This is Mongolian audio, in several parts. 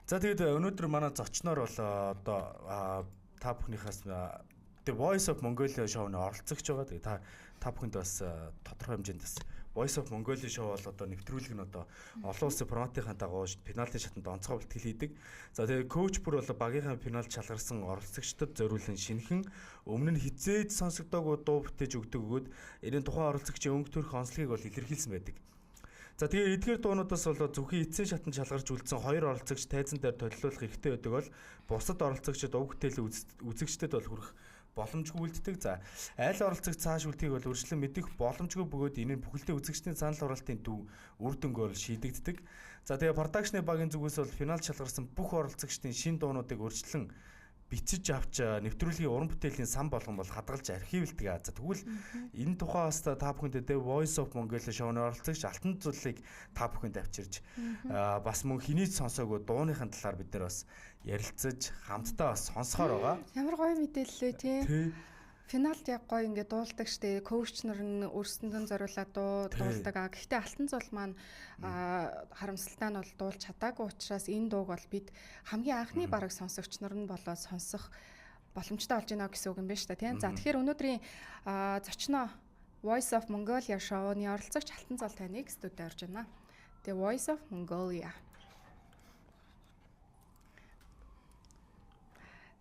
За тэгээд өнөөдөр манай зочноор бол одоо та бүхнийхээс The Voice of Mongolia шоуны оролцогч байгаа. Тэгээд та бүхэнд бас тодорхой хэмжээнд бас Voice of Mongolia шоу бол одоо нэвтрүүлэг нь одоо олон улсын форматынхаа дагуу финалын шатанд онцгой бэлтгэл хийдэг. За тэгээд коуч бүр бол багийнхаа финалд шалгарсан оролцогчдод зориулан шинэхэн өмнө нь хизээд сонсогдоогүй дуу бүтээж өгдөг өгөөд энэ тухайн оролцогчийн өнгө төрх онцлогийг бол илэрхийлсэн байдаг. За тэгээ эдгээр дуунуудаас бол зөвхөн эцсийн шатанд шалгарч үлдсэн хоёр оролцогч тайзан дээр толилуулах эрхтэй байдаг бол бусад оролцогчид уг бүтээлийн үзэгчдэд бол хүрэх боломжгүй үлддэг. За аль оролцогч цааш үлдэхийг бол үргэлжлэн мэдэх боломжгүй бөгөөд энэ нь бүхэлдээ үзэгчдийн санал хураалтын төв үр дүнгээр шийдэгддэг. За тэгээ продакшны багийн зүгээс бол финалд шалгарсан бүх оролцогчдын шин дуунуудыг үргэлжлэн бичиж авч нэвтрүүлгийн уран бүтээлийн сан болгон бол хадгалж архивлдаг. За тэгвэл энэ тухай бас та бүхэнд The Voice of Mongolia шоуны оролцогч Алтан Зулыг та бүхэнд авчирж бас мөн хэний ч сонсоогүй дууныхын талаар бид нар бас ярилцаж хамтдаа бас сонсохоор байгаа. Ямар гоё мэдээлэл вэ тий. Финалд яг гоё ингээд дуулдаг штэ. Коуч нар нь өөрсөндөө зориулаад дуулдаг. Гэхдээ Алтан Зул маань харамсалтай нь бол дуулж чадаагүй учраас энэ дууг бол бид хамгийн анхны бараг сонсогч нар нь болоод сонсох боломжтой болж байна гэсэн үг юм байна штэ тийм. За тэгэхээр өнөөдрийн зочноо Voice of Mongolia шоуны оролцогч Алтан Зул таныг студид орж байна. The Voice of Mongolia.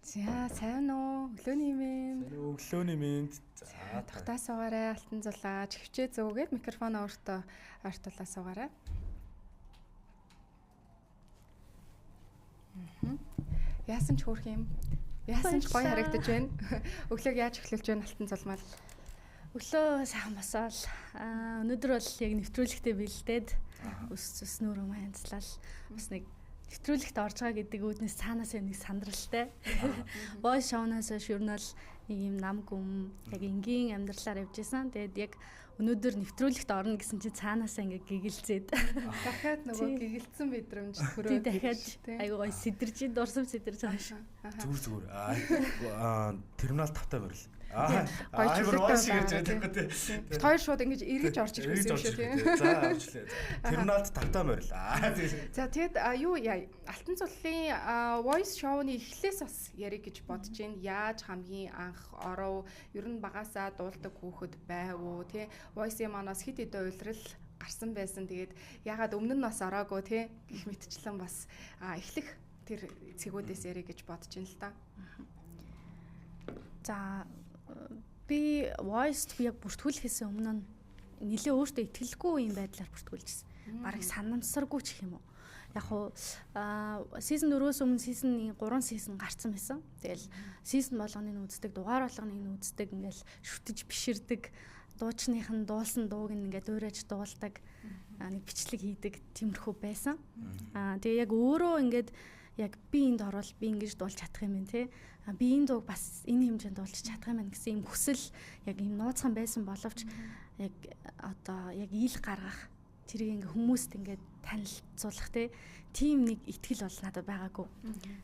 За сайн уу? Өглөөний мэнд. Сайн уу, өглөөний мэнд. За тогтоо суугаарай, Алтан Зулаа. Чивчээ зүүгээд микрофон өөртөө ойртуулаа суугаарай. Яасан ч хөөрх юм. Яасан ч гоё харагдаж байна. Өглөөг яаж эхлүүлж байна Алтан Зул маань? Өглөө сайхан босоол. Өнөөдөр бол яг нэвтрүүлэгтээ бэлдээд өс өс нүүр юм янзлал. Бас нэг нэвтрүүлэгт орж байгаа гэдэг үүднээс цаанаас нэг сандралтай. Voice show-наас хойш ер нь бол нэг юм нам гүм яг энгийн амьдралаар явж исэн. Тэгээд яг өнөөдөр нэвтрүүлэгт орно гэсэн чинь цаанаасаа ингээ гэгэлзээд. Дахиад нөгөө гэгэлцсэн мэдрэмж төрөөд дахиад айгуу гоё сэдэрж дурсам сэдэрж байгаа шүү. Зүгээр зүгээр. Терминал тавтай морил. Гоё чөлөөтэй ирж байгаа тийм. Бид хоёр шууд ингэж эргэж орж ирэх юм шүү тийм. За орчлээ. Терминалд тавтай морил. За тэгэд юу Алтан Зулын Voice show-ны эхлээс бас ярих гэж бодож байна. Яаж хамгийн анх оров? Ер нь багасаа дуулдаг хүүхэд байв уу тий? Voice-ийн манаас хэд хэдэн уйлрал гарсан байсан. Тэгээд ягаад өмнө нь бас ороогүй тий? Гэх мэтчлэн бас эхлэх тэр цэгүүдээс ярих гэж бодож байна л та. За би Voice-д яг бүртгүүлэхээс өмнө нь нэлээ өөртөө итгэлгүй юм байдлаар бүртгүүлжсэн. Бараг санамсаргүй ч гэх юм уу. Яг уу season 4-өөс өмнө season 3 season гарцсан байсан. Тэгэл season болгоныг нь үздэг, дугаар болгоныг нь үздэг, ингээл шүтэж биширдэг, дуучных нь дуулсан дууг нь ингээд дуурайж дуулдаг, нэг бичлэг хийдэг тиймэрхүү байсан. Тэгээ яг өөрөө ингээд яг би энд орвол би ингэж дуулж чадах юм байна те. Би энэ дууг бас энэ хэмжээнд дуулж чадах юм байна гэсэн юм хүсэл яг юм нууцхан байсан боловч яг одоо яг ил гаргах тэрийг ингээ хүмүүст ингээд танилцуулах те. Тийм нэг итгэл бол надад байгаагүй.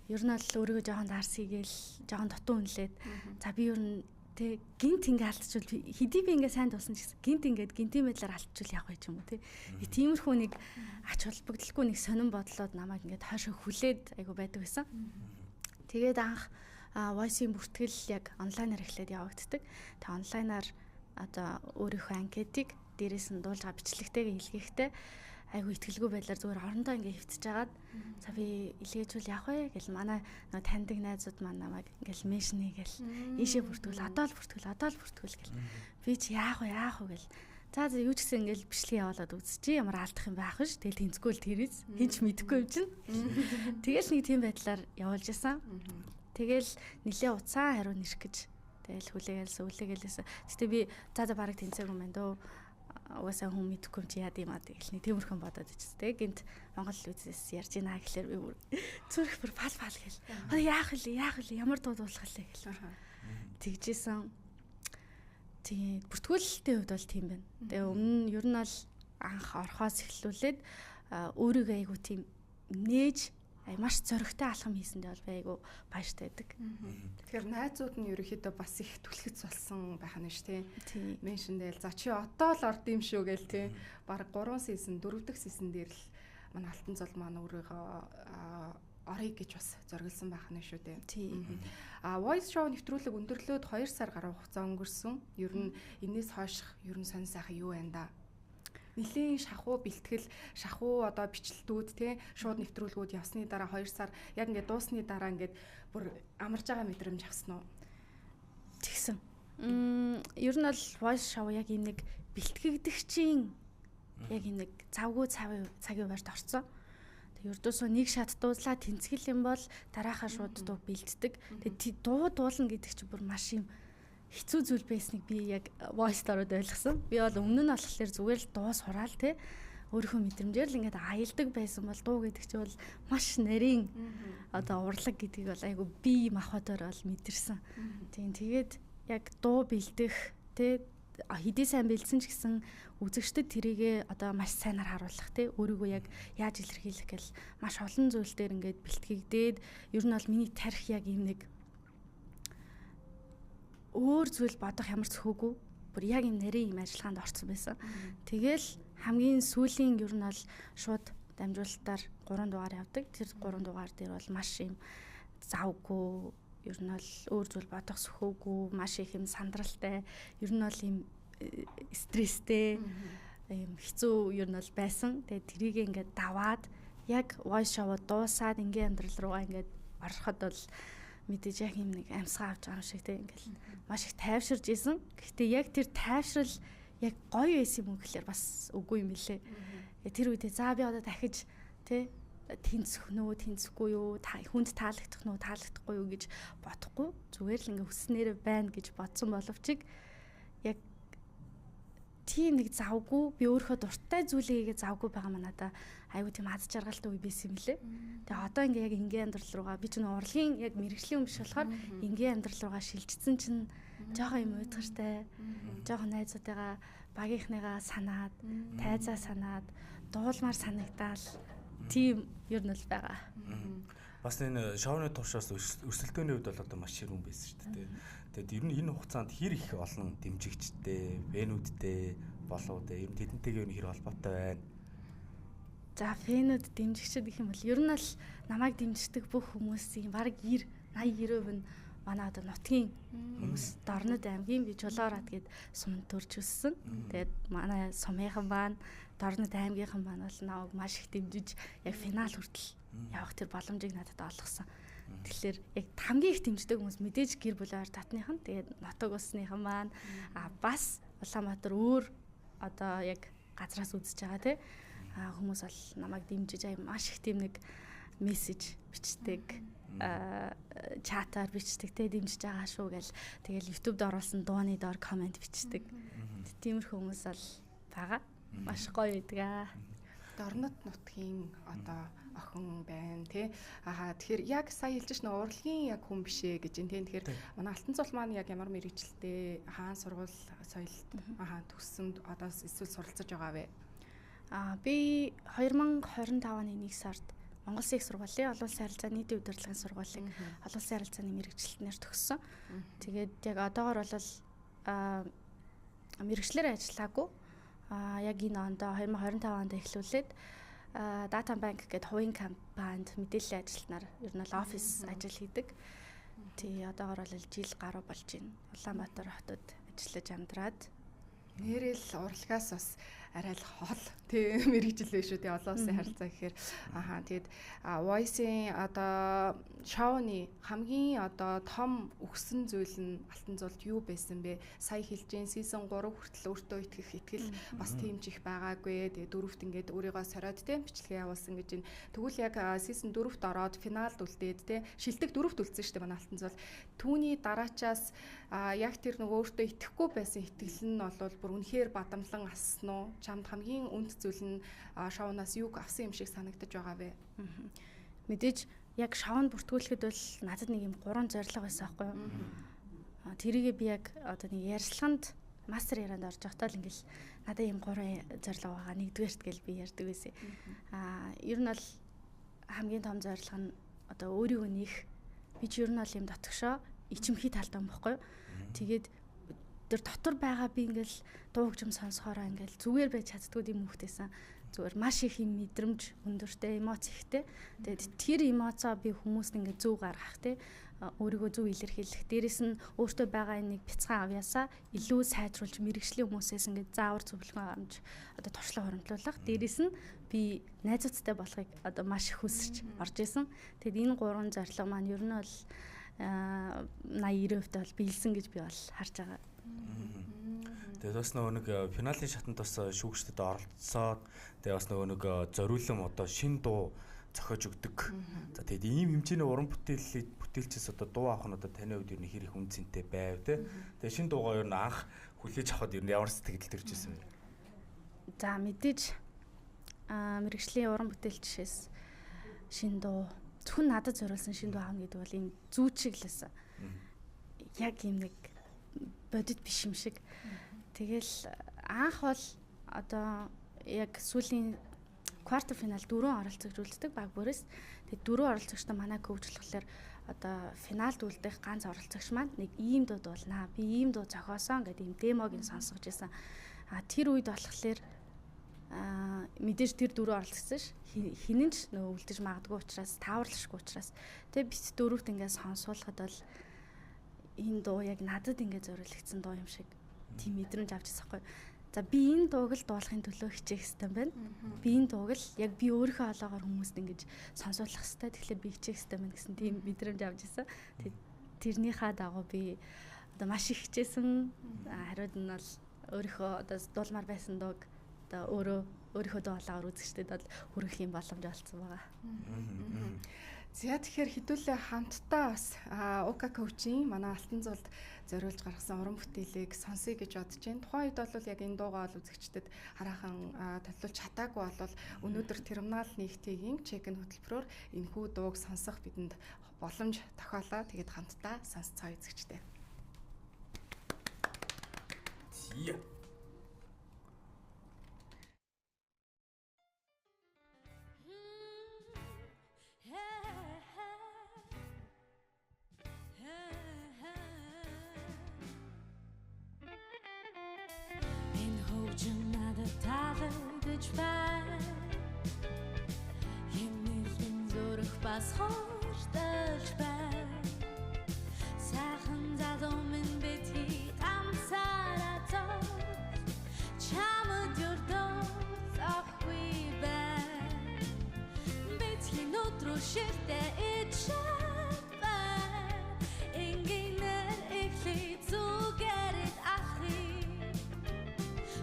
Ер нь бол өөрийгөө жоохон дарс хийгээл жоохон дутуу үнэлээд за би ер нь тэ гинт ингээ алдчихвал хэдий би ингээ сайн дуулсан ч гэсэн гинт ингээд гинтийн байдлаар алдчихвал явах юм уу тэ. Тиймэрхүү нэг ач холбогдолгүй нэг сонин бодлоод намайг ингээд хойшоо хүлээд айгу байдаг байсан. Тэгээд анх Voice-ийн бүртгэл яг онлайнаар эхлээд явагддаг. Тэг онлайнаар одоо өөрийнхөө анкетыг дээрээс нь дуулж байгаа бичлэгтэйгээ илгээхдээ айгу итгэлгүй байдлаар зүгээр орондоо ингээ хөвтөж хагаад за би илгээжүүл явах вэ гэл манай нөө таньдаг найзууд маань намайг ингээл меншн хийгээл ийшээ бүртгэл одоо л бүртгэл одоо л бүртгэл гэл би чи яах вэ яах вэ гэл за за юу ч гэсэн ингээл бичлэг явуулаад үзчихье ямар алдах юм байх ш тэгэл тэнцэхгүй л тэрээс хэн ч мэдэхгүй юм чинь тэгэл нэг тийм байдлаар явуулж исэн. Тэгэл нилээ уцаа хариу нэрх гэж тэгэл хүлээгээл сүлээгэлээсэ. Гэтэ би за за бараг тэнцээгүй юм байна дөө угаасаа хүн мэдэхгүй юм чи яад юм аа тэгэл нэг тиймэрхэн бодоод ичсэн. Тэгээ гинт Монгол үзээс ярьж ийна гэхлээр би бүр зүрх бүр пал пал гэл. Одоо яах вэ? Яах вэ? Ямар дуу дуулах вэ гэл. Тэгжсэн. Тийм бүртгүүлэлтийн хувьд бол тийм байна. Тэгээ өмнө нь ер нь бол анх орхоос эхлүүлээд өөрийгөө айгу тийм нээж маш зоригтой алхам хийсэндээ бол би айгу баяртай байдаг. Тэгэхээр найзууд нь ерөнхийдөө бас их түлхэц болсон байх нь шүү тий. Меншн дээр за чи одоо л орд юм шүү гээл тий. Бараг 3 season 4 дахь season дээр л манай Алтан Зул маань өөрийгөө орё оръё гэж бас зориглосон байх нь шүү дээ. А Voice Show нэвтрүүлэг өндөрлөөд 2 сар гаруй хугацаа өнгөрсөн. Ер нь энэс хойших ер нь сонь сайхан юу байна да? Нилээн шахуу бэлтгэл, шахуу одоо бичлэлтүүд те шууд нэвтрүүлгүүд явсны дараа 2 сар яг ингээд дуусны дараа ингээд бүр амарж байгаа мэдрэмж авсан уу? Тэгсэн. Ер нь бол Voice Show яг ийм нэг бэлтгэгдэгчийн яг ийм нэг завгүй цагийн байрт орцсон. Тэг ердөөсөө нэг шат дууслаа тэнцгэл юм бол дараахаа шууд дуу бэлддэг. Тэг дуу дуулна гэдэг чинь бүр маш юм хэцүү зүйл байсныг би яг voice ороод ойлгосон. Би бол өмнө нь болохоор зүгээр л дуу сураал те өөрийнхөө мэдрэмжээр л ингээд аялдаг байсан бол дуу гэдэг чинь бол маш нарийн одоо урлаг гэдгийг бол айгу би махбодоор бол мэдэрсэн. Тийм тэгээд яг дуу бэлдэх те хэдий сайн бэлдсэн ч гэсэн үзэгчдэд тэрийгэ одоо маш сайнаар харуулах те өөрийгөө яг яаж илэрхийлэх гэл маш олон зүйл дээр ингээд бэлтгэгдээд ер нь бол миний тарих яг ийм нэг өөр зүйл бодох ямар ч хөөгүй бүр яг юм нарийн юм ажиллагаанд орсон байсан. Тэгэл хамгийн сүүлийн ер нь бол шууд дамжуулалтаар 3 дугаар явдаг. Тэр 3 дугаар дээр бол маш юм завгүй, ер нь бол өөр зүйл бодох сөхөөгүй, маш их юм сандралтай, ер нь бол юм стресстэй, юм хэцүү ер нь бол байсан. Тэгээд тэрийг ингээд даваад яг voice show дуусаад ингийн амьдрал руугаа ингээд ороход бол мэдээж яг юм нэг амьсгаа авч байгаа юм шиг те ингээл маш их тайвширж исэн. Гэхдээ яг тэр тайвшрал яг гоё байсан юм гэхлээр бас үгүй юм билээ. Тэр үедээ за би одоо дахиж те тэнцэх нүү, тэнцэхгүй юу, хүнд таалагдах нүү, таалагдахгүй юу гэж бодохгүй зүгээр л ингээ хүснээрээ байна гэж бодсон боловч яг тийм нэг завгүй би өөрөө дуртай зүйлээ хийгээ завгүй байгаа маа надаа айгүй тийм аз жаргалтай үе байсан юм лээ. Тэгээ одоо ингээ яг ингийн амьдрал руугаа би ч нөө урлагийн яг мэрэгжлийн юм биш болохоор ингийн амьдрал руугаа шилжчихсэн чинь жоохон юм уйдгартай. Жоохон найзуудтайгаа багийнхныгаа санаад, тайзаа санаад, дуулмаар санагдаал тийм ер нь л байгаа. Бас энэ шоуны туршаас өрсөлдөөний үед бол одоо маш ширүүн байсан шүү дээ. Тэгээд ер нь энэ хугацаанд хэр их олон дэмжигчтэй, фэнүүдтэй болов дээ. Ер нь тэдэнтэйгээ ер нь хэр холбоотой байна? За фэнүүд дэмжигчд гэх юм бол ер нь л намайг дэмждэг бүх хүмүүсийн бараг 90 80% нь манай одоо нутгийн хүмүүс Дорнод аймгийн би Чулуурат гээд суманд төрж өссөн. Тэгээд манай сумынхан маань Дорнод аймгийнхан маань бол намайг маш их дэмжиж яг финал хүртэл явах тэр боломжийг надад олгосон. Тэгэхээр яг хамгийн их дэмждэг хүмүүс мэдээж гэр бүл ойр татных нь тэгээд нутаг усныхан маань а бас Улаанбаатар өөр одоо яг газраас үзэж байгаа тий хүмүүс бол намайг дэмжиж ай маш их тийм нэг мессеж бичдэг, чатаар бичдэг те дэмжиж байгаа шүү гэл тэгэл YouTube-д оруулсан дууны доор комент бичдэг. Тиймэрхүү хүмүүс бол байгаа. Маш гоё байдаг аа. Дорнод нутгийн одоо охин байна тий. Аа тэгэхээр яг сая хэлж шнэ урлагийн яг хүн биш ээ гэж юм тий. Тэгэхээр манай Алтан цул маань яг ямар мэрэгчлээ, хаан сургууль соёлт аа төгссөн одоо эсвэл суралцаж байгаа вэ? Аа би 2025 оны 1 сард Монгол Улсын их сургуулийн олон улсын харилцаа нийтийн удирдлагын сургуулийг олон улсын харилцааны мэрэгчлэтнээр төгссөн. Тэгээд яг одоогор бол мэрэгчлэр ажиллаагүй. Яг энэ онд 2025 онд эхлүүлээд Data Bank гэдэг хувийн компанид мэдээллийн ажилтнаар ер нь бол офис ажил хийдэг. Тий одоогор бол жил гаруй болж байна. Улаанбаатар хотод ажиллаж амьдраад нэрэл урлагаас бас арай л хол тий мэрэгжил биш үү тий олон улсын харилцаа гэхээр ахаа тэгээд Voice-ийн одоо шоуны хамгийн одоо том өгсөн зүйл нь Алтан зулд юу байсан бэ? Сая хэлж гин season 3 хүртэл өөртөө итгэх итгэл бас тийм ч их байгаагүй. Тэгээд дөрөвт ингээд өөрийгөө сороод тий бичлэгээ явуулсан гэж байна. Тэгвэл яг season 4-т ороод финалд үлдээд тий шилдэг 4-т үлдсэн шүү дээ манай Алтан зул. Түүний дараачаас яг тэр нөгөө өөртөө итгэхгүй байсан итгэл нь бол бүр үнэхээр бадамлан ассан уу? Чамд хамгийн үнд зүйл нь шоунаас юуг авсан юм шиг санагдаж байгаа вэ? Мэдээж яг шоунд бүртгүүлэхэд бол надад нэг юм гурван зорилго байсан байхгүй юу? Тэрийгээ би яг одоо нэг ярилцлаганд мастер ярианд орж байхдаа л ингээл надад ийм гурван зорилго байгаа. Нэгдүгээрт гэл би ярьдаг байсан. Ер нь бол хамгийн том зорилго нь одоо өөрийгөө нэх. Би ч ер нь бол ийм дотгошоо ичимхий талтай юм байхгүй юу? Тэгээд тэр дотор байгаа би ингээл дуу хөгжим сонсохороо ингээл зүгээр байж чаддгүй юм хүүхдээсэн. Зүгээр маш их юм мэдрэмж өндөртэй, эмоц ихтэй. Тэгээд тэр эмоцоо би хүмүүст ингээд зөв гаргах те, өөрийгөө зөв илэрхийлэх. Дээрээс нь өөртөө байгаа энэ нэг бяцхан авьяасаа илүү сайжруулж мэрэгжлийн хүмүүсээс ингээд заавар зөвлөгөө авч одоо туршлага хуримтлуулах. Дээрээс нь би найзуудтай болохыг одоо маш их хүсэж орж исэн. Тэгэд энэ гурван зорилго маань ер нь бол 80 90% бол биелсэн гэж би бол харж байгаа. Тэгээд бас нөгөө нэг финалийн шатанд бас шүүгчдэд оролцоод тэгээд бас нөгөө нэг зориулан одоо шин дуу зохиож өгдөг. За тэгээд ийм хэмжээний уран бүтээлчээс одоо дуу авах нь одоо таны хувьд ер нь хэр их үн цэнтэй байв те. Тэгээд шин дуугаа ер нь анх хүлээж авахад ер нь ямар сэтгэл төрж ирсэн бэ? За мэдээж мэрэгжлийн уран бүтээлчээс шин дуу зөвхөн надад зориулсан шин дуу авна гэдэг бол ийм зүүч шиг л байсан. Яг ийм нэг бодит биш юм шиг. Тэгэл анх бол одоо яг сүүлийн квартер финал 4 оролцогч үлддэг баг бүрээс. Тэгээд 4 оролцогчтой манай коуч болохоор одоо финалд үлдэх ганц оролцогч маань нэг ийм дуу дуулнаа. Би ийм дуу зохиосон гэдэг ийм демог нь сонсгож байсан. А тэр үед болохоор мэдээж тэр 4 оролцогч ш хинэн ч нөгөө үлдэж магадгүй учраас тааварлашгүй учраас тэгээд бит дөрөвт ингээд сонсуулахад бол энэ дуу яг надад ингээд зориулагдсан дуу юм шиг тийм мэдрэмж авч ирсэн байхгүй. За би энэ дууг л дуулахын төлөө хичээх хэрэгтэй байна. Би энэ дууг л яг би өөрийнхөө хоолоогоор хүмүүст ингэж сонсуулах хэрэгтэй. Тэгэхээр би хичээх хэрэгтэй байна гэсэн тийм мэдрэмж авч ирсэн. Тэгээд тэрнийхээ дагуу би одоо маш их хичээсэн. Хариуд нь бол өөрийнхөө одоо дуулмаар байсан дууг одоо өөрийнхөө дуу хоолоогоор үзэгчдэд бол хүргэх юм боломж олцсон байгаа. За тэгэхээр хэдүүлээ хамтдаа бас УК коучийн манай Алтан зулд зориулж гаргасан уран бүтээлийг сонсъё гэж бодож байна. Тухайн үед бол яг энэ дуугаа бол үзэгчдэд хараахан төлөвлөж чадаагүй бол өнөөдөр терминал нэгтгийн чек-ин хөтөлбөрөөр энэхүү дууг сонсох бидэнд боломж тохиолоо. Тэгээд хамтдаа сонсцгоё үзэгчдээ. Yeah. Таалагдж байна. Хэмнэлэн зүрх бас хурдалж байна. Сайхан залуу минь битгий ганцаараа зогс. Чамд өрдөө зогхгүй байна. Битгий нүдрүү ширтээ ичээд байна. Энгийнээр эхлэе зүгээрээ алхъя.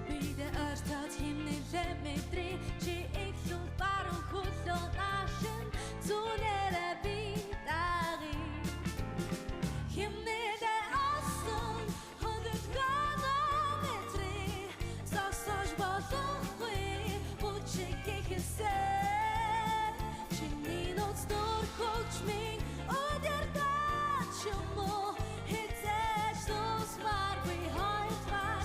Бид ортод химнэлээ мэдрий чи ихлүү баруун хөлөө наашин зүнээрээ би дагъя. Химнэлээ олсон хөдөлгөөнөө мэдрий зогсож болохгүй бүжиг ихэсээр чиний нууц дөрхөгч минь өдөртөө ч юм уу хизээж дуусмааргүй хоёрдугаар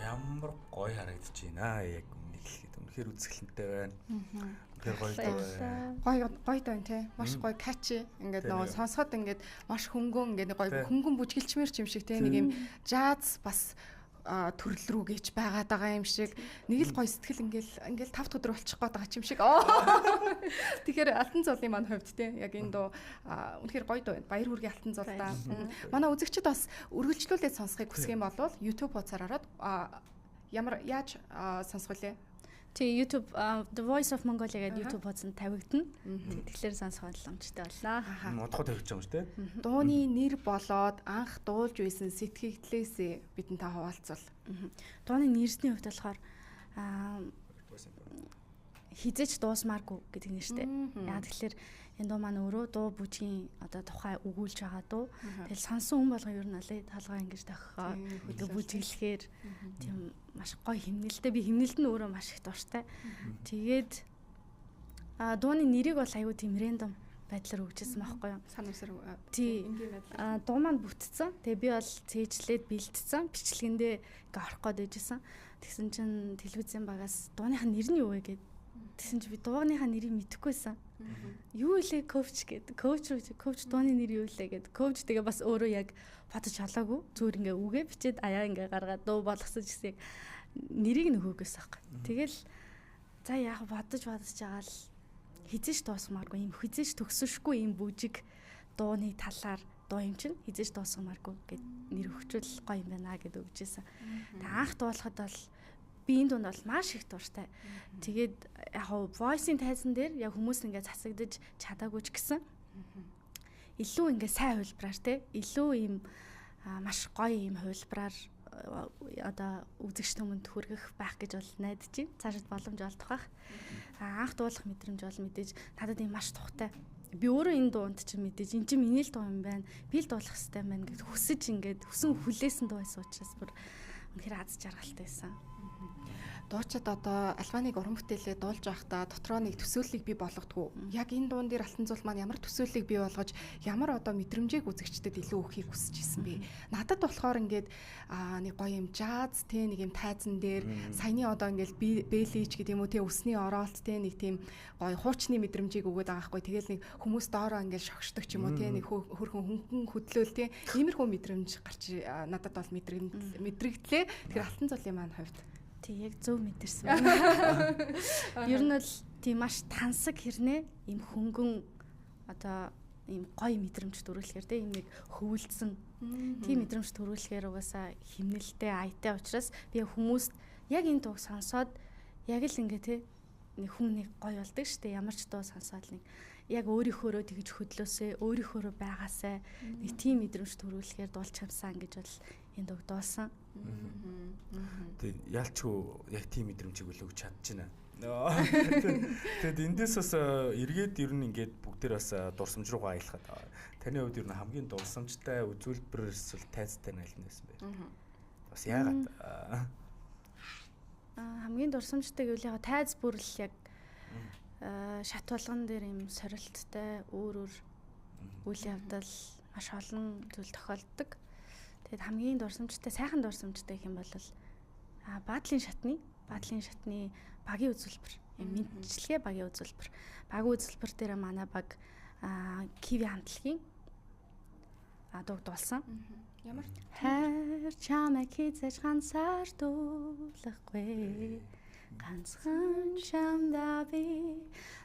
Ямар гоё харагдаж байна. Яг үнэнийг хэлэхэд үнэхээр үзэсгэлэнтэй байна. Үнэхээр гоё дуу байна. Гоё гоё дуу тий. Маш гоё catchy. Ингээд нөгөө сонсоход ингээд маш хөнгөн ингээд гоё хөнгөн бүжгэлчмэр юм шиг тий. Нэг юм жаз бас төрөл рүүгээч байгаад байгаа юм шиг нэг л гоё сэтгэл ингээл 5 дахь өдөр болчих гээд байгаа юм шиг. Тэгэхээр Алтан зулын маань хувьд тий яг энэ дуу үнэхээр гоё дуу байна. Баяр хүргэе Алтан зулдаа. Манай үзэгчид бас үргэлжлүүлээд сонсохыг хүсэх юм бол YouTube хуудасаар ороод ямар яаж сонсох вүлээ? Тий YouTube The Voice of Mongolia гэдэг YouTube хуудсанд тавигдана. Тэгэхээр сонсох боломжтой боллоо. Удахгүй тавигдж байгаа юм шүү дээ. Дууны нэр болоод анх дуулж байсан сэтгэгдлээсээ бидэн та хуваалцвал. Дууны нэрсний хувьд болохоор хизээч дуусмааргүй гэдэг нэртэй. Яг тэгэхээр энэ дуу маань өөрөө дуу бүжгийн одоо тухай өгүүлж байгаа дуу. Тэгэл сонсон хүн болгон ер нь аль толгой ингэж тохихоо ингээ бүжиглэхээр тийм маш гоё химнэлтэй. Би химнэлд нь өөрөө маш их дуртай. Тэгээд дууны нэрийг бол аюу тийм рэндом байдлаар өгчээсэн байхгүй юу? Санамсар энгийн байдлаар. Дуу маань бүтцэн. Тэгээ би бол цээжлээд бэлтцэн. Бичлэгэндээ ингээ орох гээд байжсэн. Тэгсэн чинь телевизийн багаас дууных нь нэр нь юу вэ гэд Тэгсэн чи би дуугныхаа нэрийг мэдэхгүйсэн. Юу илээ коуч гэд. Коуч дууны нэр юу илээ гэд. Коуч тэгээ бас өөрөө яг бодож олоогүй. Зүгээр ингээ үгээ бичээд аяа ингээ гаргаад дуу болгосон ч гэсэн яг нэрийг нөхөөгөөс аахгүй. Тэгэл за яг бодож байгаа л хизээш дуусмааргүй юм хизээш төгсөшгүй юм бүжиг дууны талаар дуу юм чинь хизээш дуусгамааргүй гэд нэр өгчвөл гоё юм байна гэд өгчээсэн. Тэг анх дуулахад бол би энэ дунд бол маш их дуртай. Тэгээд яг хав voice-ийн тайзан дээр яг хүмүүс ингээ засагдаж чадаагүй ч гэсэн илүү ингээ сайн хувилбараар те илүү ийм маш гоё ийм хувилбараар одоо үзэгч түмэнд хүргэх байх гэж бол найдаж байна. Цаашид боломж олдох байх. Анх дуулах мэдрэмж бол мэдээж надад ийм маш тухтай. Би өөрөө энэ дуунд чинь мэдээж эн чинь миний л дуу юм байна. Би л дуулах хэрэгтэй юм байна гэж хүсэж ингээд хүсэн хүлээсэн дуу байсан учраас бүр үнэхээр аз жаргалтай байсан. Дуучид одоо Альваныг уран бүтээлээ дуулж байхдаа дотроо нэг төсөөллийг бий болгодгоо. Яг энэ дуун дээр Алтан зул маань ямар төсөөллийг бий болгож ямар одоо мэдрэмжийг үзэгчдэд илүү өгөхийг хүсэж исэн бэ? Надад болохоор ингээд нэг гоё юм жаз те нэг юм тайзан дээр саяны одоо ингээд бэлич гэдэг юм уу те өсний ороолт те нэг тийм гоё хуучны мэдрэмжийг өгөөд байгаа хгүй. Тэгэл нэг хүмүүс доороо ингээд шогшдог ч юм уу те нэг хөрхөн хөнгөн хөдлөөл те иймэрхүү мэдрэмж гарч надад бол мэдрэгдлээ. Тэгэхээр Алтан зулын маань хувьд тий яг зөв мэдэрсэн байна. Ер нь бол тий маш тансаг хэрнээ ийм хөнгөн одоо ийм гоё мэдрэмж төрүүлэхээр тий ийм нэг хөвөлдсөн тийм мэдрэмж төрүүлэхээр угаасаа химнэлтэй аятай учраас би хүмүүст яг энэ дууг сонсоод яг л ингээ тий нэг хүн нэг гоё болдог штэ ямар ч дуу сонсоод нэг яг өөрийнхөөрөө тэгж хөдлөөсөө өөрийнхөөрөө байгаасай нэг тийм мэдрэмж төрүүлэхээр дуулж хамсан гэж бол энэ дууг дуулсан. Тэгээд ялчгүй яг тийм мэдрэмжийг үл өгч чадчихна. Тэгээд эндээс бас эргээд ер нь ингээд бүгдээр бас дурсамж руугаа аялахад таны хувьд ер нь хамгийн дурсамжтай үзүүлбэр эсвэл тайзтай нь аль нь байсан бэ? Бас яагаад? Хамгийн дурсамжтай гэвэл яг тайз бүр л яг шат болгон дээр юм сорилттой өөр өөр үйл явдал маш олон зүйл тохиолддог. Тэгэд хамгийн дурсамжтай, сайхан дурсамжтай гэх юм бол Баадлын шатны багийн үзүүлбэр, мэдчилгээ багийн үзүүлбэр. Багийн үзүүлбэр дээр манай баг Киви хамтлагийн дууг дуулсан. Ямар хайр чамайг хизээж ганцаар дуулахгүй. Ганцхан чамдаа би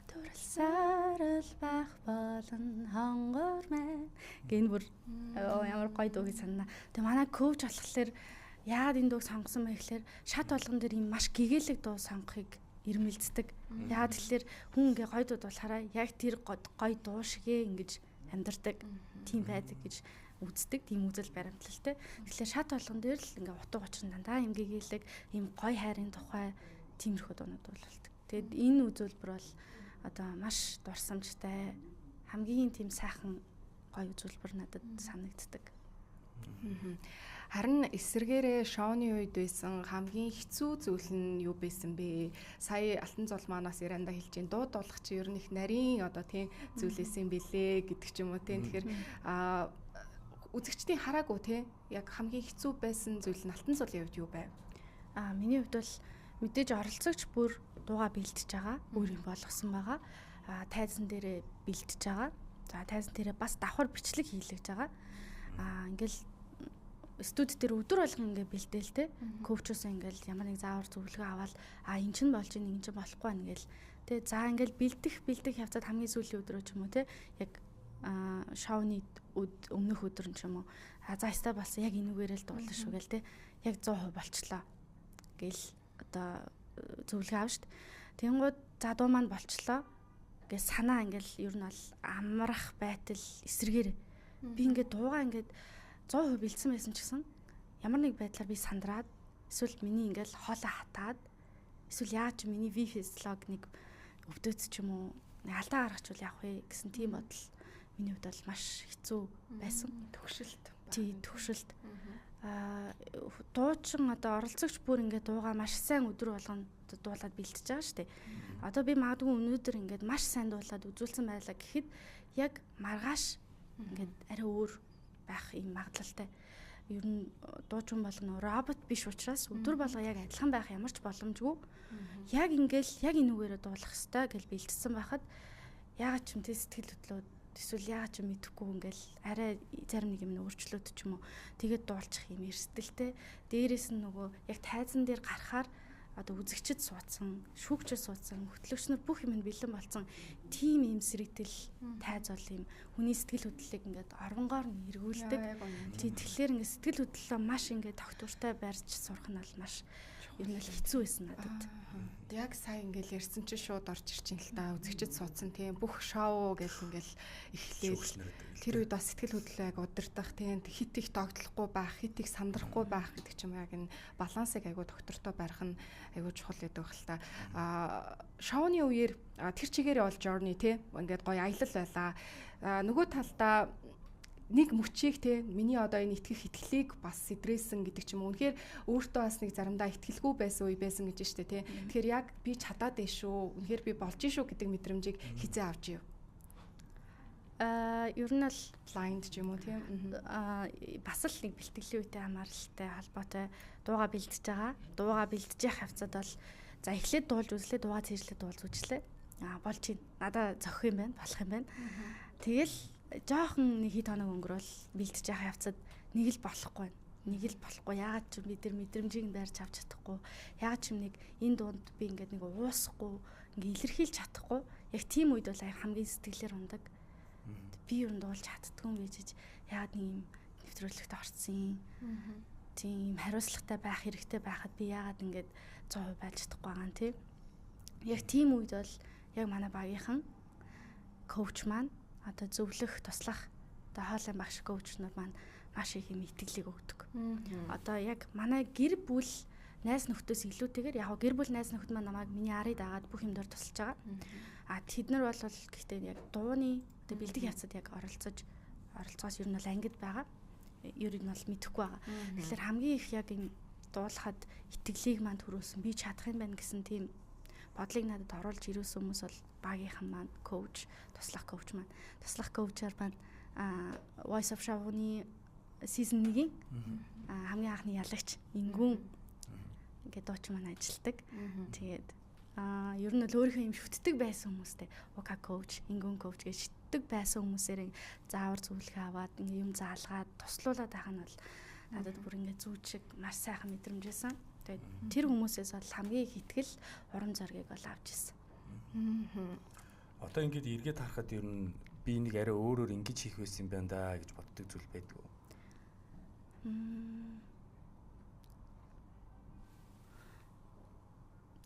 дурласаар л байх болно хонгор мэн гэн бүр ямар гоё дууг санана. Тэгээ манай коуч болохоор яагаад энэ дууг сонгосон бэ гэхээр шат болгон дээр ийм маш гэгээлэг дуу сонгохыг ирмэлцдэг. Яагаад тэгэхээр хүн ингээ гоё дуу дуулахаараа яг тэр гоё дуу шигээ ингэж амьдардаг тийм байдаг гэж үздэг тийм үзэл баримтлалтай. Тэгэхээр шат болгон дээр л ингээ утга учир нь дандаа юм гэгээлэг ийм гоё хайрын тухай тиймэрхүү дуунууд дуулдаг. Тэгээд энэ үзүүлбэр бол одоо маш дурсамжтай хамгийн тийм сайхан гоё үзүүлбэр надад санагддаг. Харин эсэргээрээ шоуны үед байсан хамгийн хэцүү зүйл нь юу байсан бэ? Сая Алтан зул маанаас яриандаа хэлж чинь дуу дуулах чи ер нь их нарийн одоо тийм зүйлээс юм бэлээ гэдэг ч юм уу тийм. Тэгэхээр үзэгчдийн хараагүй тийм яг хамгийн хэцүү байсан зүйл нь Алтан зулын хувьд юу байв? Миний хувьд бол мэдээж оролцогч бүр дууга бэлтэж байгаа, өөр юм болгосон байгаа. Тайзан дээрээ бэлтэж байгаа. За тайзан дээрээ бас давхар бичлэг хийлгэж байгаа. Ингээл студ дээр өдөр болгон ингээ бэлдээл те. Коучоос ингээл ямар нэг заавар зөвлөгөө аваад эн чинь болж ийн, эн чинь болохгүй байна гээл. Тэ за ингээл бэлдэх явцад хамгийн сүүлийн өдрөө ч юм уу те. Яг шоуны өмнөх өдөр нь ч юм уу. За яста болсон яг энүүгээрээ л дуулах шүү гээл те. Яг 100% болчлоо гээл одоо зөвлөгөө аав штт. Тэнгууд за дуу маань болчлоо гэ санаа ингээл ер нь бол амрах байтал эсрэгээр би ингээд дуугаа ингээд 100% бэлдсэн байсан ч гэсэн ямар нэг байдлаар би сандраад эсвэл миний ингээл хоолой хатаад эсвэл яаж миний V физиолог нэг өвдөц ч юм уу нэг алдаа гаргachвал яах вэ гэсэн тийм бодол миний хувьд бол маш хэцүү байсан. Төгшөлт. Тийм төгшөлт. Дуучин одоо оролцогч бүр ингээд дуугаа маш сайн өдөр болгоно дуулаад бэлтэж байгаа шүү дээ. Одоо би магадгүй өнөөдөр ингээд маш сайн дуулаад үзүүлсэн байлаа гэхэд яг маргааш ингээд арай өөр байх юм магадлалтай. Ер нь дуучин болгоно робот биш учраас өдөр болго яг адилхан байх ямар ч боломжгүй. Яг ингээл яг энэ үгээрээ дуулах ёстой гэж бэлтжсэн байхад яагаад ч юм те сэтгэл хөдлөөд эсвэл яагаад ч юм мэдэхгүй ингээл арай зарим нэг юм өөрчлөөд ч юм уу тэгээд дуулчих юм эрсдэлтэй. Дээрээс нь нөгөө яг тайзан дээр гарахаар одоо үзэгчд суудсан, шүүгчд суудсан, хөтлөгч нар бүх юм нь бэлэн болсон тийм юм сэрэгдэл тайз бол юм хүний сэтгэл хөдлөлийг ингээд орвонгоор нь эргүүлдэг. Тэгэхээр ингээд сэтгэл хөдлөлөө маш ингээд тогтвортой барьж сурах нь бол маш ер нь л хэцүү байсан надад. Яг сая ингээл ярьсан чинь шууд орж ирчин л та үзэгчд суудсан тийм бүх шоу гэл ингээл эхлээл тэр үед бас сэтгэл хөдлөлөө яг удирдах тийм хит их догтлохгүй байх, хит их сандрахгүй байх гэдэг ч юм яг энэ балансыг айгу доктортой барих нь айгу чухал гэдэг байх л та. Шоуны үеэр тэр чигээрээ бол journey тийм ингээд гоё аялал байлаа. Нөгөө талдаа нэг мөчийг те миний одоо энэ итгэх итгэлийг бас сэдрээсэн гэдэг ч юм уу. Үнэхээр өөртөө бас нэг заримдаа итгэлгүй байсан үе байсан гэж штэ те. Тэгэхээр яг би чадаад байна шүү. Үнэхээр би болж шүү гэдэг мэдрэмжийг хизээ авч ив. Ер нь л blind ч юм уу тийм. Бас л нэг бэлтгэлийн үетэй хамааралтай холбоотой дууга бэлдэж байгаа. Дууга бэлдэж явах явцад бол за эхлээд дуулж үзлээ, дууга цээжлээ дуулж үзлээ. Болж байна. Надаа зохих юм байна, болох юм байна. Тэгэл жоохон нэг хэд хоног өнгөрөөл бэлтэж явах явцад нэг л болохгүй байна. Нэг л болохгүй. Яагаад ч юм би тэр мэдрэмжийг барьж авч чадахгүй. Яагаад ч юм нэг энэ дунд би ингээд нэг уусахгүй, ингээд илэрхийлж чадахгүй. Яг тийм үед бол хамгийн сэтгэлээр ундаг. Би юу дуулж чаддгүй юм гэж яагаад нэг юм нэвтрүүлэгт орсон юм. Тийм хариуцлагатай байх хэрэгтэй байхад би яагаад ингээд 100% байж чадахгүй байгаа юм тий. Яг тийм үед бол яг манай багийнхан коуч маань одоо зөвлөх, туслах одоо хоолой багш коуч нар маань маш их юм итгэлийг өгдөг. Одоо яг манай гэр бүл найз нөхдөс илүүтэйгээр яг гэр бүл найз нөхдөд маань намайг миний арыг дагаад бүх юм дээр тусалж байгаа. А тэд нар бол гэхдээ яг дууны одоо бэлдэх явцад яг оролцоос ер нь бол ангид байгаа. Ер нь бол мэдэхгүй байгаа. Тэгэхээр хамгийн их яг энэ дуулахад итгэлийг маань төрүүлсэн, би чадах юм байна гэсэн тийм бодлыг надад оруулж ирүүлсэн хүмүүс бол багийнхан маань коуч, туслах коуч маань. Туслах коучаар маань Voice of Show-ны season 1-ийн хамгийн анхны ялагч Ингүүн ингээд дуучин маань ажилладаг. Тэгээд ер нь л өөрийнхөө юм шүтдэг байсан хүмүүстэй Ука коуч, Ингүүн коуч гэж шүтдэг байсан хүмүүсээр заавар зөвлөгөө аваад ингээд юм заалгаад туслуулаад байх нь бол надад бүр ингээд зүүж шиг маш сайхан мэдрэмж байсан. Тэгээд тэр хүмүүсээс бол хамгийн их итгэл, урам зоригийг бол авч ирсэн. Одоо ингээд эргээд харахад ер нь би нэг арай өөрөөр ингэж хийх байсан юм байна да гэж боддог зүйл байдаг уу?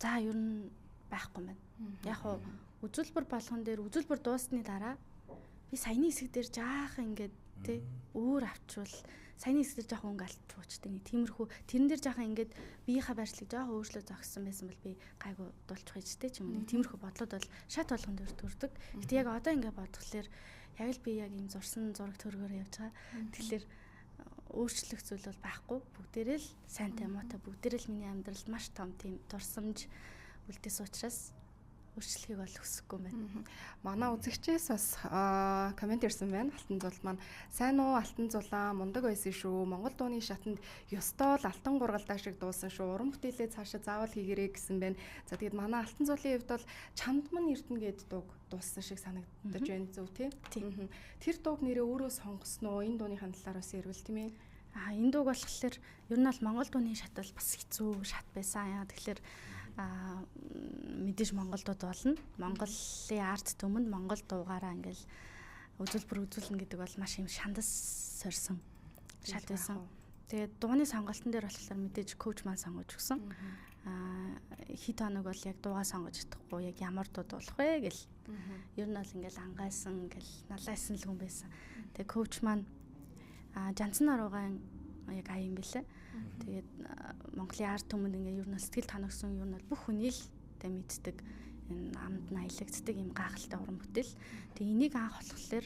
За ер нь байхгүй байна. Яг хуу үзүүлбэр болгон дээр үзүүлбэр дууссаны дараа би саяны хэсэг дээр жаахан ингээд тэ өөр авчвал саяны хэсэг дээр жоохон өнгө алдчихдаг. Нэг тиймэрхүү тэрэн дээр жаахан ингээд биеийнхаа байршлыг жоохон өөрчлөө зогссон байсан бол би гайгүй дуулчих байж тэ ч юм уу. Нэг тиймэрхүү бодлууд бол шат болгон дээр төрдөг. Гэтэ яг одоо ингээд бодглохлоор яг л би яг ийм зурсан зураг төргөөр явж байгаа. Тэгэхээр өөрчлөх зүйл бол байхгүй. Бүгдээрээ л сайнтай муутай бүгдээрээ л миний амьдралд маш том тийм дурсамж үлдээсэн учраас өөрчлөхийг бол хүсэхгүй байна. Манай үзэгчээс бас коммент ирсэн байна. Алтан зул маань сайн уу Алтан зулаа мундаг байсан шүү. Монгол дууны шатанд ёстой л алтан гургалдаа шиг дуусан шүү. Уран бүтээлээ цаашаа заавал хийгэрэй гэсэн байна. За тэгээд манай Алтан зулын хувьд бол Чамдман Эрдэнэ гээд дууг дуулсан шиг санагдаж байна зөв тийм. Тэр дууг нэрээ өөрөө сонгосон уу? Энэ дууныхаа талаар бас ярил тийм ээ. Энэ дууг болохоор ер нь бол Монгол дууны шат бол бас хэцүү шат байсан. Яа тэгэхээр мэдээж Монголдууд болно. Монголын арт түмэнд Монгол дуугаараа ингээл үзүүлбэр үзүүлнэ гэдэг бол маш юм шандас сорьсон шат байсан. Тэгээд дууны сонголтын дээр болохоор мэдээж коуч маань сонгож өгсөн. Хэд хоног бол яг дуугаа сонгож чадахгүй яг ямар дуу дуулах вэ гэл. Ер нь бол ингээл ангайсан ингээл налайсан л хүн байсан. Тэгээд коуч маань Жанцсан аруугаан яг аян юм бэлээ. Тэгээд Монголын арт түмэнд ингээ ер нь сэтгэл тоногсон ер нь бол бүх хүний л тэ мэддэг энэ амд нь аялагддаг юм гайхалтай уран бүтээл. Тэгээ энийг анх болохоор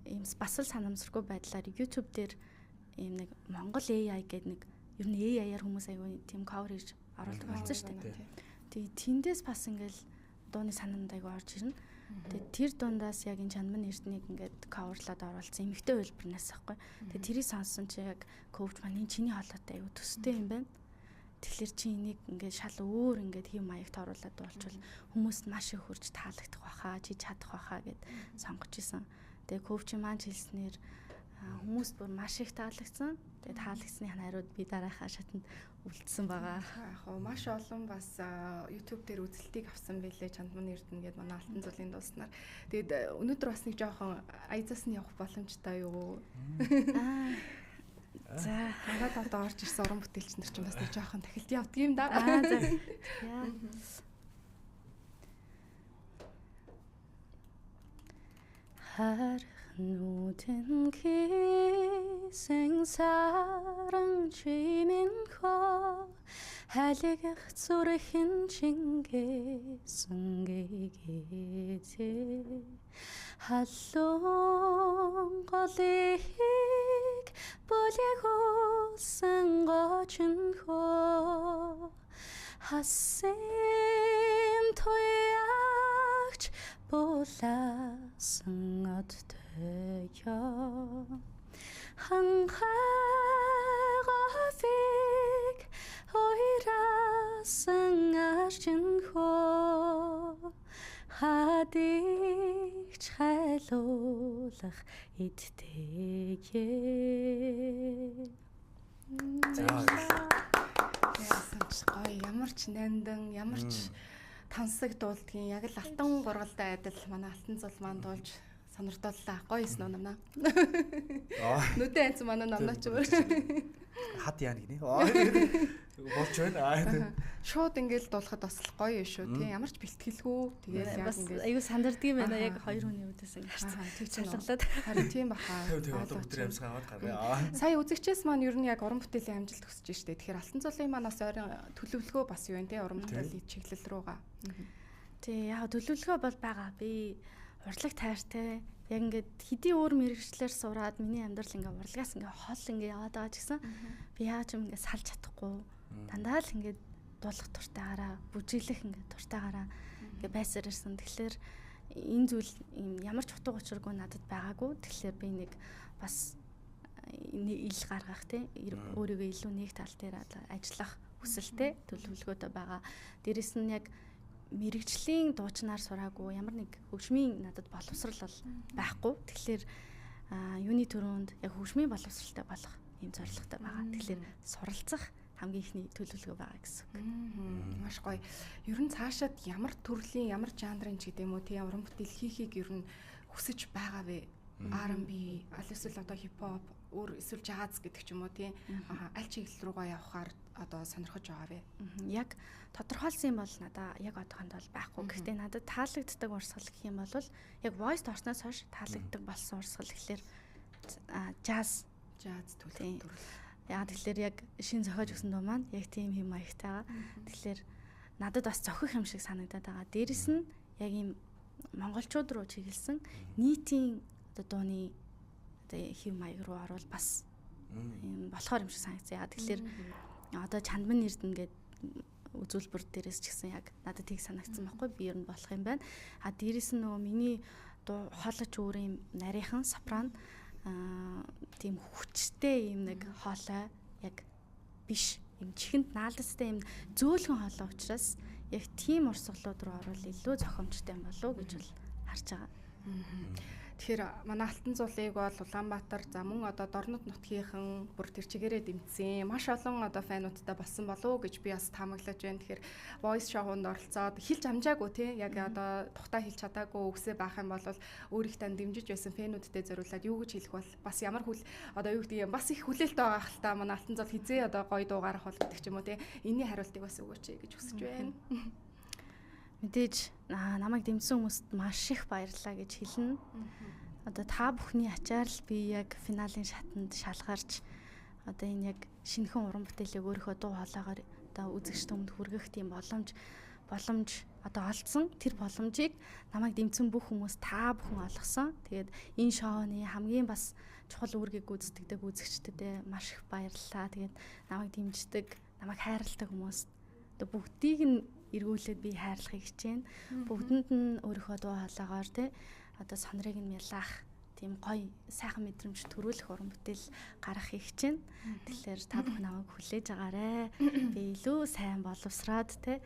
ийм бас л санамсаргүй байдлаар YouTube дээр ийм нэг Монгол AI гэдэг нэг ер нь AI-аар хүмүүс аягүй тийм cover хийж оруулдаг болсон шүү дээ. Тэгээ тэндээс бас ингээл дууны санаанд аягүй орж ирнэ. Тэгээд тэр дундаас яг энэ Чандман Эрднийг ингээд cover-лаад оруулсан эмэгтэй хувилбарнаас аахгүй. Тэгээд тэрийг сонссон чи яг коуч маань энэ чиний хоолойтой аюу төстэй юм байна. Тэгэхээр чи энийг ингээд шал өөр ингээд хэв маягт оруулаад дуулчвал хүмүүст маш их хурж таалагдах байхаа, чи чадах байхаа гэд сонгож исэн. Тэгээд коуч маань хэлснээр хүмүүст бүр маш их таалагдсан. Тэгээд таалагдсны хариуд би дараахаа шатанд үлдсэн байгаа. Яг хоо маш олон бас YouTube дээр үзэлтийг авсан байлээ Чандман Эрдэнэ гээд манай Алтан зулын дууснаар. Тэгээд өнөөдөр бас нэг жоохон аязаас нь явах боломжтой юу? За, Хангаад одоо орж ирсэн уран бүтээлч нар чинь бас нэг жоохон тахилт явдаг юм да. За. Яа. Харах нүдэн кисэн саран чимэн хо халигах зүрхэн чингэсэн гэгээзээ халуун голыг бүлэгүүлсэн гочин хөө хасэм туягч булаасан одтой ханхайгафиг хоёрасан арчин хөө хадигч хайлуулах идтэйгээ. За. Яасан ч гоё, ямар ч нандан, ямар ч тансаг дуулдгийн яг л алтан гургалтай адил манай Алтан зул маань дуулж сонирдууллаа. Гоё юм уу намнаа. Нүдэн айцсан манай намнаа ч өөр. Хад яана гинэ. Болж байна. Шууд ингээл дуулахад бас л гоё шүү тий. Ямар ч бэлтгэлгүй. Тэгэл яг бас ингээл аюу сандардаг юм байна. Яг хоёр хүний үүдээс ингэ харсан. Тийм Цалгалаад. Харин тийм баха. Тэг одоо өдөр амьсгаа аваад гаргая. Сая үзэгчээс маань ер нь яг уран бүтээлийн амжилт хүсэж штэ. Тэгэхээр Алтан зулын маань бас ойрын төлөвлөгөө бас юу вэ тий уран бүтээлийн чиглэл рүүгээ. Тий, яг төлөвлөгөө бол байгаа. Би урлаг тайртай. Яг ингээд хэдий өөр мэрэгчлэр сураад миний амьдрал ингээ урлагаас ингээ хол ингээ яваад байгаа ч гэсэн би яаж юм ингээ салж чадахгүй. Дандаа л ингээд дуулах дуртайгаараа, бүжиглэх ингээ дуртайгаараа ингээ байсаар ирсэн. Тэгэхээр энэ зүйл юм ямар ч утга учиргүй надад байгаагүй. Тэгэхээр би нэг бас ил гаргах тий өөрийгөө илүү нэг тал дээр ажиллах хүсэлтэй төлөвлөгөөтэй байгаа. Дээрэс нь яг мэрэгжлийн дуучнаар сураагүй ямар нэг хөгжмийн надад боловсрал бол байхгүй. Тэгэхээр юуны төрөнд яг хөгжмийн боловсралтай болох юм зорилготой байгаа. Тэгэхээр суралцах хамгийн ихний төлөвлөгөө байгаа гэсэн үг. Маш гоё. Ер нь цаашаад ямар төрлийн, ямар жанрын ч гэдэм үү тийм уран бүтээл хийхийг ер нь хүсэж байгаа вэ? R&B, аль эсвэл одоо хипхоп, өөр эсвэл жаз гэдэг ч юм уу тийм аль чиглэл рүүгээ явахаар одоо сонирхож байгаа вэ? Яг тодорхойлсон юм бол надаа яг одоохондоо бол байхгүй. Гэхдээ надад таалагддаг урсгал гэх юм бол яг voice орсноос хойш таалагддаг болсон урсгал гэхлээр жаз Жаз төрөл. Яг тэгэхээр яг шин зохиож өгсөн дуу маань яг тийм хэм маягтай байгаа. Тэгэхээр надад бас зохих юм шиг санагдаад байгаа. Дээрэс нь яг ийм монголчууд руу чиглэсэн нийтийн одоо дууны одоо хэв маяг руу орвол бас юм болохоор юм шиг санагдсан. Яг тэгэхээр одоо Чандман Эрдэнэ гээд үзүүлбэр дээрээс ч гэсэн яг надад тийг санагдсан байхгүй, би ер нь болох юм байна. А дээрэс нь нөгөө миний дуу хоолойч өөр юм нарийнхан сопрано тийм хүчтэй юм нэг хоолой яг биш юм чихэнд наалдастай юм зөөлхөн хоолой учраас яг тийм урсгалууд руу орвол илүү зохимжтой юм болов уу гэж бол харж байгаа. Тэгэхээр манай Алтан зулыг бол Улаанбаатар за мөн одоо Дорнод нутгийнхан бүр тэр чигээрээ дэмжсэн. Маш олон одоо файнуудтай болсон болов уу гэж би бас таамаглаж байна. Тэгэхээр voice show-нд оролцоод хэлж амжаагүй тий яг одоо тухтай хэлж чадаагүй үгсээ баах юм бол өөрийнхөө дэмжиж байсан фэнүүдтэй зориулаад юу гэж хэлэх бол бас ямар хүл одоо юу гэдэг юм бас их хүлээлт байгаа хэл та манай Алтан зул хизээ одоо гоё дуу гарах бол гэдэг ч юм уу тий энэний хариултыг бас өгөөч гэж хүсэж байна. Мэдээж намайг дэмжсэн хүмүүст маш их баярлалаа гэж хэлнэ. Одоо та бүхний ачаар л би яг финалийн шатанд шалгарч одоо энэ яг шинэхэн уран бүтээлийг өөрийнхөө дуу хоолойгоор одоо үзэгчд өмнө хүргэх тийм боломж одоо олдсон. Тэр боломжийг намайг дэмжсэн бүх хүмүүс та бүхэн олгосон. Тэгээд энэ шоуны хамгийн бас чухал үүргийг гүйцэтгэдэг үзэгчдэдээ маш их баярлалаа. Тэгээд намайг дэмждэг, намайг хайрладаг хүмүүст одоо бүгдийг нь Эргүүлээд би хайрлахыг хичээнэ. Бүгдэнд нь өөрийнхөө дуу хоолойгоор тий одоо сонрыг нь мялаах тийм гоё сайхан мэдрэмж төрүүлэх уран бүтээл гаргахыг хичээнэ. Тэгэхээр та бүхэн намайг хүлээж агаарэ. Би илүү сайн боловсроод тий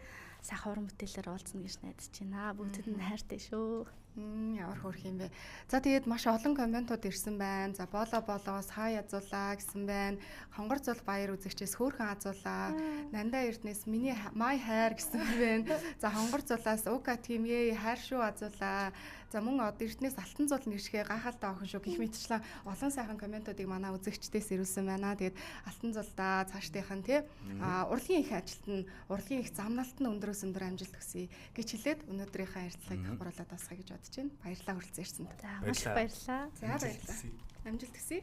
сайхан уран бүтээлээр уулзна гэж найдаж байна. Бүгдэд нь хайртай шүү. Ямар хөөрх юм бэ. За тэгээд маш олон комментууд ирсэн байна. За боло болоос хаа язуулаа гэсэн байна. Хонгор зул баяр үзэгчээс хөөрхөн азуулаа. Нандаа Эрдэнэс миний my хайр гэсэн байна. За хонгор зулаас ука team ээ хайр шүү азуулаа. За мөн од Эрдэнэс алтан зул нэршгээ гайхалтай охин шүү гэх мэтчлэн олон сайхан комментуудыг манай үзэгчдээс ирүүлсэн байна. Тэгээд алтан зулдаа цаашдынх нь тий урлагийн их ажилт нь урлагийн их замналт нь өндрөөс өндөр амжилт хүсье гэж хэлээд өнөөдрийнхөө ярилцлагыг хуруулаад дуусгая гэж бодож байна. Баярлалаа хүрэлцэн ирсэнд. За маш их баярлалаа. За баярлалаа. Амжилт хүсье.